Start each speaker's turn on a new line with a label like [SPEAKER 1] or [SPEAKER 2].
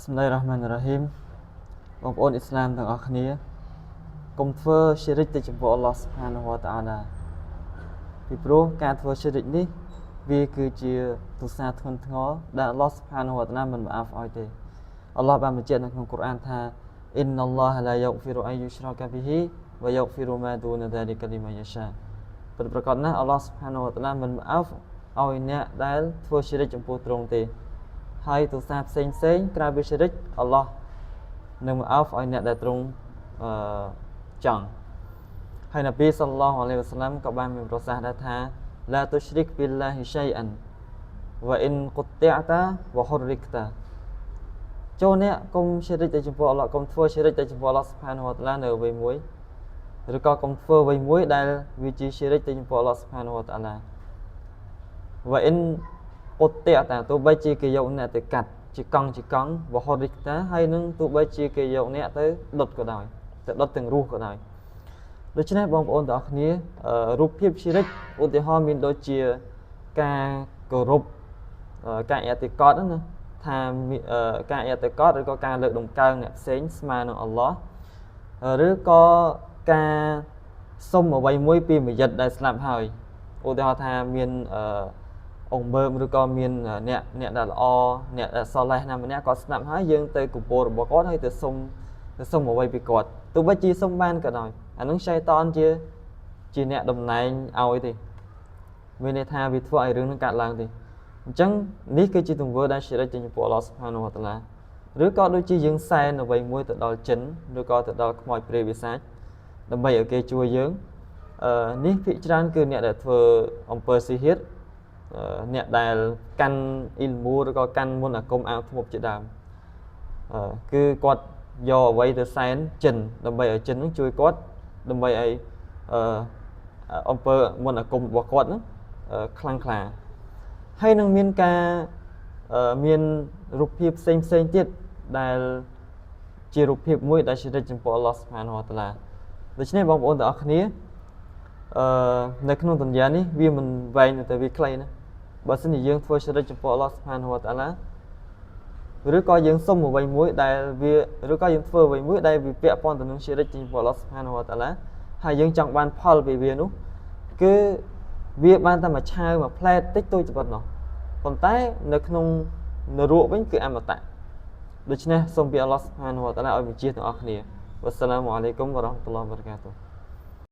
[SPEAKER 1] ប៊ីស្មិលឡាហ៊ីរ៉ាហ្មានីរ៉ាហ៊ីមបងប្អូនអ៊ីស្លាមទាំងអស់គ្នាកុំធ្វើស៊ីរិកទៅចំពោះអល់ឡោះស៊ុបហានាហ៊ូវតាអាឡាពីព្រោះការធ្វើស៊ីរិកនេះវាគឺជាទោសាធ្ងន់ធ្ងរដែលអល់ឡោះស៊ុបហានាហ៊ូវតាអាឡាមិនម៉ាអាហ្វឲ្យទេអល់ឡោះបានបញ្ជាក់នៅក្នុងកូរ៉ានថាអ៊ីនนัลลอฮะลายัฆฟิรุอันยุชรอกะบิฮิวะยัฆฟิรุมาดูนซาลิกะลิมันยะชาពិតប្រាកដណាស់អល់ឡោះស៊ុបហានាហ៊ូវតាអាឡាមិនម៉ាអាហ្វឲ្យអ្នកដែលធ្វើស៊ីរិកចំពោះទ្រង់ទេហើយទោសាផ្សេងផ្សេងក្រៅពីស៊ីរិកអល់ឡោះនឹងម៉ាអាហ្វឲ្យអ្នកដែលទ្រង់អឺចង់ហើយនប៊ីសល្លោះអាឡៃហ៊ីវ៉ាសឡាមក៏បានមានប្រសាសន៍ដែរថាឡាទុស្រិកប៊ីលឡាហ៊ីชัยអានវ៉ាអ៊ីនគុតតាតាវ៉ាហ៊ុរិកតាចូលអ្នកកុំស៊ីរិកទៅចំពោះអល់ឡោះកុំធ្វើស៊ីរិកទៅចំពោះអល់ឡោះស៊ុបហានហូតាឡានៅអ្វីមួយឬក៏កុំធ្វើអ្វីមួយដែលវាជាស៊ីរិកទៅចំពោះអល់ឡោះស៊ុបហានហូតាឡាវ៉ាអ៊ីនគុតតាតាទោះបីជាគេយកអ្នកទៅកាត់ជាកង់ជាកង់វ៉ាហ៊ុរិកតាហើយនឹងទោះបីជាគេយកអ្នកទៅដុតក៏ដោយទៅដុតទាំងរស់ក៏ដោយដូច្នេះបងប្អូនទាំងអស់គ្នារូបភាពស៊ីរិកឧទាហរណ៍មានដូចជាការគោរពការអតិកតណាថាការអតិកតឬក៏ការលើកតម្កើងអ្នកផ្សេងស្មើនឹងអល់ឡោះឬក៏ការសុំអ្វីមួយពីមយិតដែលស្លាប់ហើយឧទាហរណ៍ថាមានអង្គមើមឬក៏មានអ្នកអ្នកដែលល្អអ្នកដែលសលេះណាម្នាក់គាត់ស្លាប់ហើយយើងទៅគពររបស់គាត់ហើយទៅសុំទៅសុំអ្វីពីគាត់ទោះបីជាសុំបានក៏ដោយអានឹងសៃតនជាជាអ្នកតំណែងឲ្យទេមានន័យថាវាធ្វើឲ្យរឿងនឹងកើតឡើងទេអញ្ចឹងនេះគឺជាទង្វើដែលស៊ីរិកទៅចំពោះអល់ឡោះស៊ុបហានវតាឡាឬក៏ដូចជាយើងសែនអ្វីមួយទៅដល់ចិនឬក៏ទៅដល់ខ្មោចព្រាយបិសាចដើម្បីឲ្យគេជួយយើងអឺនេះភាគច្រើនគឺអ្នកដែលធ្វើអំពើស៊ីហៀតអ្នកដែលកាន់អ៊ីលមូឬក៏កាន់មន្តអាគមអាវធ្មប់ជាដើមគឺគាត់យកអ្វីទៅសែនចិនដើម្បីឲ្យចិននឹងជួយគាត់ដើម្បីឲ្យអឺអំពើមន្តអាគមរបស់គាត់នឹងខ្លាំងក្លាហើយនឹងមានការមានរូបភាពផ្សេងផ្សេងទៀតដែលជារូបភាពមួយដែលស៊ីរិកចំពោះអល់ឡោះស៊ុបហានហូតាឡាដូច្នេះបងប្អូនទាំងអស់គ្នាអឺនៅក្នុងទន្យានេះវាមិនវែងតែវាខ្លីណាបើសិនជាយើងធ្វើស៊ីរិកចំពោះអល់ឡោះស៊ុបហានហូតាឡាឬក៏យើងសុំអ្វីមួយដែលវាឬក៏យើងធ្វើអ្វីមួយដែលវាពាក់ព័ន្ធទៅនឹងស៊ីរិកចំពោះអល់ឡោះស៊ុបហានហូតាឡាហើយយើងចង់បានផលពីវានោះគឺវាបានតែមួយឆាវមួយផ្លែតិចតួចប៉ុណ្ណោះប៉ុន្តែនៅក្នុងនរកវិញគឺអមតៈដូច្នេះសូមពីអល់ឡោះស៊ុបហានហូតាឡាឲ្យបញ្ជាទាំងអស់គ្នាវ៉ាសឡាមអាឡៃគុំវ៉ារ៉ាហ្មាតុលឡោះវ៉ាបារកាតុហ៍